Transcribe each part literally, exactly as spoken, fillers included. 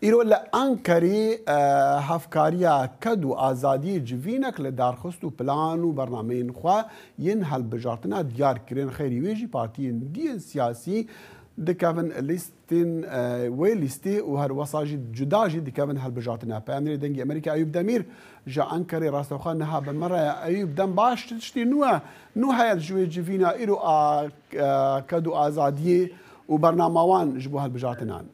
Îro li Enqerê, e, hevkariya ked û azadiyê civînek li dar xist û plan û bernameyên xwe yên hilbijartina diyar kirin. Xêrî wê jî partiyên diyên siyasî dikevin lîstên, e, wê lîstê û her wesa jî cuda jî dikevin hilbijartina. Peyamnêrê Dengê Amerîka Eyûp Demîr ji Enqerê rastewxwe niha bi me re ye. Eyûp, dem baş, tiştî nû e, nû heye ji wê civîna îro a, e, ked û azadiyê û bernama wan ji bo hilbijartinan.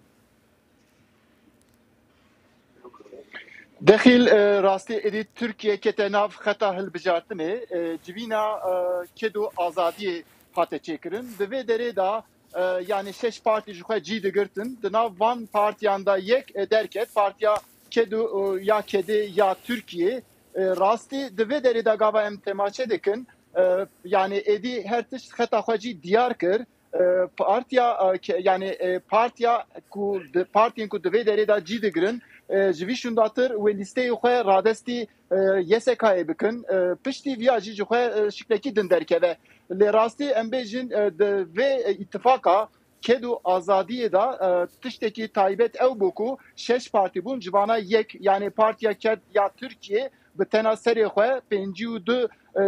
Dexîl, e, rastî êdî Tirkiye kete nav xeta hilbijartinê, e, civîna, e, ked û azadiyê hate çêkirin. Di vê derê de, e, yanî şeş partî ji xwe cî digirtin. Di nav van partiyan de yek, e, derket, partiya ked û, e, ya kedê ya Tirkiye. E, rastî di vê derê de gava em temaşe dikin, e, yanî êdî her tişt xeta xwe cî diyar kir. E, partiya, e, ke-, yanî, e, partiya ku di, partiyên ku di vê derê de cî digirin, e, ji vî şûndatir wê lîsteyê xwe radestî, e, Y S K'ê bikin. E, piştî viya jî ji xwe, e, şiklekî din derkeve. Lê rastî em bêjin, e, di vê, e, îtifaka ked û azadiyê de, e, tiştekî taybet ew bû ku şeş partî bûn, ji vana yek, yanî Partiya Ked ya Tirkiye bi tena serê xwe pêncî û du, e,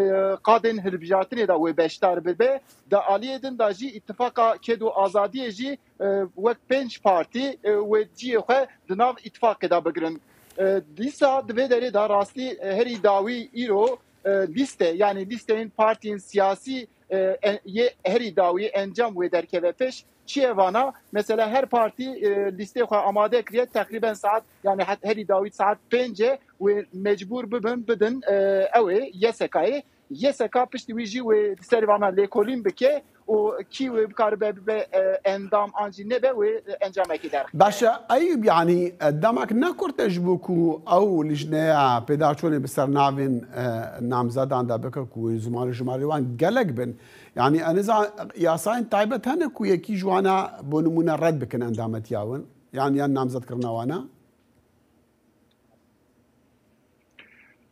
qadên hilbijartinê de wê beşdar bibe. Di aliyê din de jî îtifaka ked û azadiyê jî, e, wek pênc partî, e, wê ciyê xwe di nav îtifaqê de bigirin. E, dîsa di vê derê de rastî, e, herî dawî îro, e, lîste, yanî lîsteyên partiyên siyasî, e, en-, yê herî dawî encam wê derkeve pêş. Çi ye vana? Mesela her partî, e, lîstê xwe amade kiriye, teqrîben saet, yanî het-, herî dawî saet pênc e, wê mecbûr bibin, bidin, e, ew ê Y S K'ê. Y S K piştî wî jî wê li ser vana lêkolîn bike û kî wê bikaribe bibe, e, endam an jî nebe, wê, e, encamekê derxe. Baş e, Eyûb, yanî, e, demek ne kurt e ji bo ku ew lijneya pêdaçûnê bi ser navên, e, namzedan de bike ku ziman û jimarê wan gelek bin. Yanî, e, niza-, yasayên taybet hene ku yekî ji wana bo nimûne red bikin endametiya wan, yan, yan namzedkirina wana?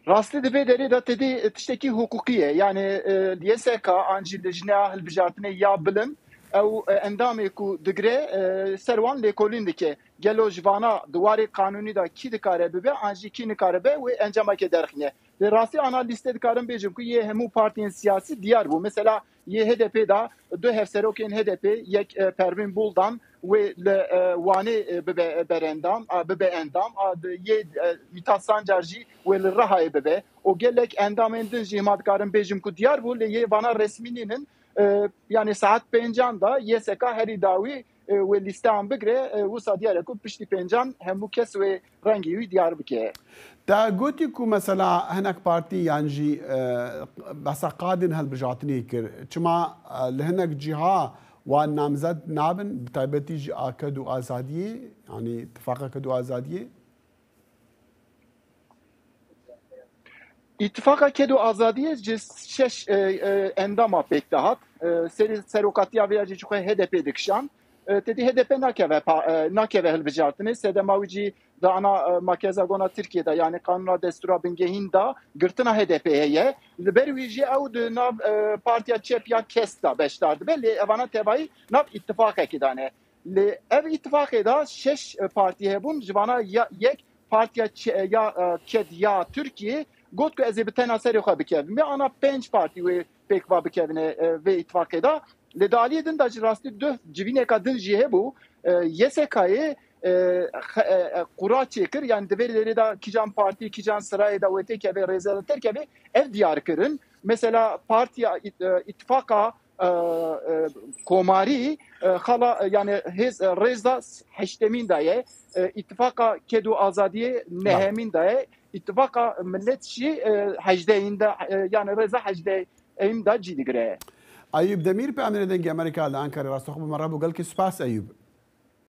Rastî di vê derê de tedî tiştekî hiqûqî ye. Yanî, e, Y S K an jî lijneya hilbijartinê ya bilind, ew, e, endamê ku digire, e, ser wan lêkolîn dike. Gelo ji vana di warê qanûnî de kî dikare bibe, an jî kî nikare be, wê encameke derxîne. Lê rastî ana lîste dikarim bêjim ku yê hemû partiyên siyasî diyar bû. Mesela yê H D P de du hevserokên H D P, yek, e, Pervîn Buldan, wê li, e, Wanê, e, bibe berendam, a, bibe endam, a, di, yê, e, Mithat Sancar jî wê li Rihayê bibe. Û gelek endamên din jî hema dikarim bêjim ku diyar bû, lê yê vana resmî nînin. E, yanî saet pêncan de Y S K herî dawî, e, wê lîsteyan bigire, e, wisa diyar e ku piştî pêncan hemû kes wê rengê wî diyar bike. Te gotî ku mesela hinek partî yan jî, e, behsa qadên hilbijartinê kir. Çima, e, li hinek cîha wan namzed nabin, bi taybetî jî a ked û azadiyê, yanî tifaqa ked û azadiyê? Îtifaqa Ked û Azadiyê ji şeş, e, e, endama pêk dihat. E, serî serokatiya vê ya jî ji xwe H D P dikişand. E, tedî H D P nakeve pa-, e, nakeve hilbijartinê. Sedema wî jî di ana, e, makezagona Tirkiye de, yanî qanûna destûra bingehîn de girtina H D P heye. Li ber wî jî ew di nav, e, partiya çep ya KESK de beşdar dibe. Lê evana tevayî nav îtifaqekê de ne. Lê ev îtifaqê de şeş, e, partî hebûn, ji vana ya, yek Partiya Ç-, ya, e, Ked ya Tirkiyê got ku ez ê bi tena serê xwe bikevim. Vê ana pênc partî wê pêk va bikevine, e, vê îtifaqê de. Lê di aliyê din de jî rastî duh civîneka din jî hebû. E, Y S K'ê, e, xe-, e, e, qura çêkir, yani di vê derê de kîjan partî, kîjan sirayê de wê têkeve, rêze de têkeve, ev diyar kirin. Mesela Partiya Ît-, e, Îtifaqa e, e, Komarî, e, xala, e, yani hêz, e, rêza heştemîn de ye. E, Îtifaqa Ked û Azadiyê Bale. Nehemîn de ye. Îtifaqa Millet jî, e, hejdehîn de, e, yani rêza hejdehîn de cî digire. Eyûb Demîr, peyamnêrê Dengê Amerîka li Ankarê, rastexwe bi me re bû. Gelkî spas Eyûb.